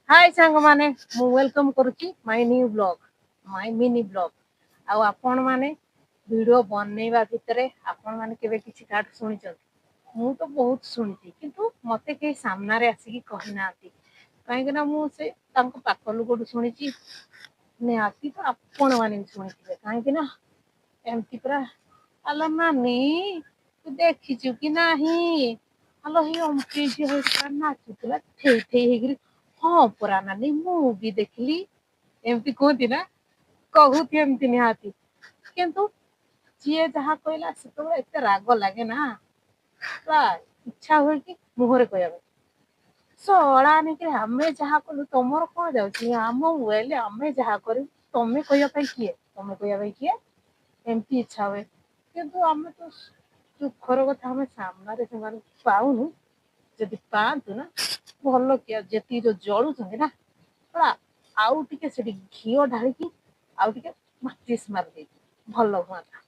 High ସାଙ୍ଗମାନେ, ମୁଁ welcome କରୁଛି my new vlog, my mini vlog। ଆଉ ଆପଣମାନେ ଭିଡ଼ିଓ ବନେଇବା ଭିତରେ ଆପଣମାନେ କେବେ କିଛି କାହାଠୁ ଶୁଣିଛନ୍ତି? ମୁଁ ତ ବହୁତ ଶୁଣିଛି, କିନ୍ତୁ ମତେ କେହି ସାମ୍ନାରେ ଆସିକି କହିନାହାନ୍ତି, କାହିଁକିନା ମୁଁ ସେ ତାଙ୍କ ପାଖ ଲୋକଠୁ ଶୁଣିଛି। ନିହାତି ତ ଆପଣମାନେ ବି ଶୁଣିଥିବେ, କାହିଁକି ନା ଏମିତି ପୁରା, ଆଲୋ ନାନୀ, ତୁ ଦେଖିଛୁ କି ନାହିଁ, ଆଲୋ ହେଇ ଅମକେଇ ଝିଅ ହେଇଥିଲା, ନାଚୁଥିଲା ଠେଇ ଠେଇ ହେଇକିରି। ହଁ ପରା ନାନୀ, ମୁଁ ବି ଦେଖିଲି। ଏମିତି କୁହନ୍ତି ନା କହୁଛି ଏମିତି ନିହାତି। କିନ୍ତୁ ଯିଏ ଯାହା କହିଲା, ସେତେବେଳେ ଏତେ ରାଗ ଲାଗେ ନା, ପୁରା ଇଚ୍ଛା ହୁଏ କି ମୁହଁରେ କହିବା ପାଇଁ, ଶଳା ନେଇକି ଆମେ ଯାହା କଲୁ ତମର କଣ ଯାଉଛି? ଆମ ମୋବାଇଲରେ ଆମେ ଯାହା କରିବୁ, ତମେ କହିବା ପାଇଁ କିଏ? ତମେ କହିବା ପାଇଁ କିଏ? ଏମିତି ଇଚ୍ଛା ହୁଏ। କିନ୍ତୁ ଆମେ ତ ଦୁଃଖର କଥା, ଆମେ ସାମ୍ନାରେ ସେମାନଙ୍କୁ ପାଉନୁ। ଯଦି ପାଆନ୍ତୁ ନା, ଭଲ କି ଯେତିକି ଯୋଉ ଜଳୁଛନ୍ତି ନା, ପୁରା ଆଉ ଟିକେ ସେଠି ଘିଅ ଢାଳିକି ଆଉ ଟିକେ ମାଚିସ୍ ମାରିଦେଇକି ଭଲ ହୁଅନ୍ତା।